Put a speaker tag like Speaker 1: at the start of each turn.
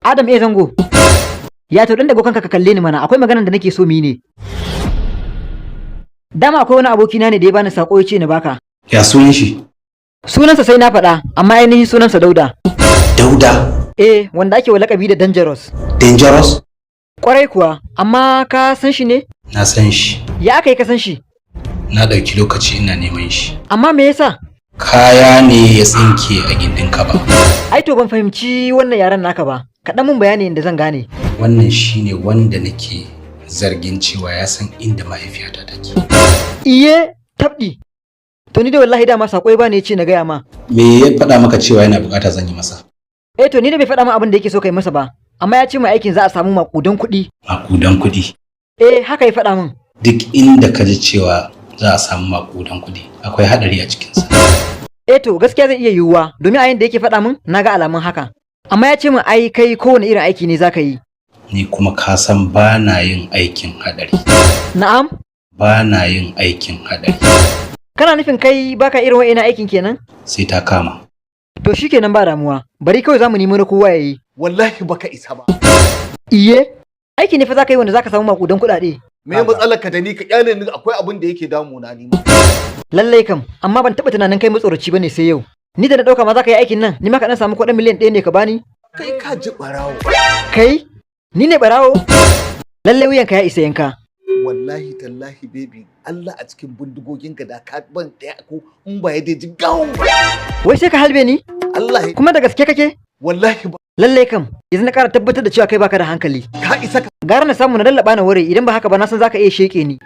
Speaker 1: Adam A Zango. Ya to, dan dago kanka ka kalle ni mana, akwai maganar da nake so mu yi ne. Dama akwai wani abokina ne da ya bani sako ya ce na baka.
Speaker 2: Ya sunan shi?
Speaker 1: Sunansa sai na faɗa, amma ainihin sunansa Dauda.
Speaker 2: Dauda?
Speaker 1: Eh, wanda ake wa lakabi da Dangerous.
Speaker 2: Dangerous?
Speaker 1: Kwarai kuwa, amma ka san shi ne?
Speaker 2: Na san shi.
Speaker 1: Ya aka yi ka san shi?
Speaker 2: Na ɗauki lokaci ina neman shi.
Speaker 1: Amma me yasa?
Speaker 2: Kaya ne ya tsinke a gindin kaba.
Speaker 1: Ai to ban fahimci wannan yaren naka ba. Kaɗan mun bayani inda zan gane.
Speaker 2: Wannan shine wanda nake zargin cewa ya san inda mahaifiyata take.
Speaker 1: Iye, tabɗi. To ni dai wallahi dama sako ya bani ya ce na gaya ma.
Speaker 2: Me ya faɗa maka cewa yana bukata zan yi masa?
Speaker 1: Eh to, ni da bai faɗa min abin da yake so kai masa ba. Amma ya ce mai aikin za a samu maƙudan kuɗi.
Speaker 2: Makudan kuɗi.
Speaker 1: Eh, haka ya faɗa min.
Speaker 2: Duk inda ka ji cewa za a samu makudan kuɗi, akwai haɗari a cikinsa.
Speaker 1: Eh to, gaskiya zai iya yiwuwa, domin a yanda yake faɗa min na ga alamun haka. Amma ya ce min ai kai kowane irin aiki ne zaka yi.
Speaker 2: Ni kuma ka san ba na yin aikin haɗari.
Speaker 1: Na'am?
Speaker 2: Ba na yin aikin haɗari.
Speaker 1: Kana nufin kai baka irin wa'ina aikin kenan?
Speaker 2: Sai ta kama.
Speaker 1: To shikenan, ba damuwa. Bari kawai zamu nemi na kowa yayi.
Speaker 3: Wallahi baka isa ba.
Speaker 1: Iye? Aiki ne fa zaka yi wanda zaka samu makudan kuɗaɗe.
Speaker 3: Me matsalar ka da ni? Ka kyale ni, akwai abin da yake damuna ni ma.
Speaker 1: Lallai kam, amma ban taɓa tunanin kai matsoraci bane sai yau. Ni da na ɗauka ma zaka yi aikin nan, ni ma ka ɗan samu kuɗin miliyan 1 ne ka bani.
Speaker 3: Kai ka ji barawo.
Speaker 1: Kai? Ni ne barawo? Lallai wuyanka ya isa yanka.
Speaker 3: Wallahi tallahi baby, Allah a cikin bindigogin ka da ka ban ɗaya ko in ba ya dai ji gawo.
Speaker 1: Wai sai ka halbe ni?
Speaker 3: Allah.
Speaker 1: Kuma da gaske kake?
Speaker 3: Wallahi ba.
Speaker 1: Lallai kam, yanzu na ƙara tabbatar da cewa kai baka da hankali.
Speaker 3: Ka isa ka.
Speaker 1: Gara na samu na lallaba na ware, idan ba haka ba na san zaka iya sheke ni.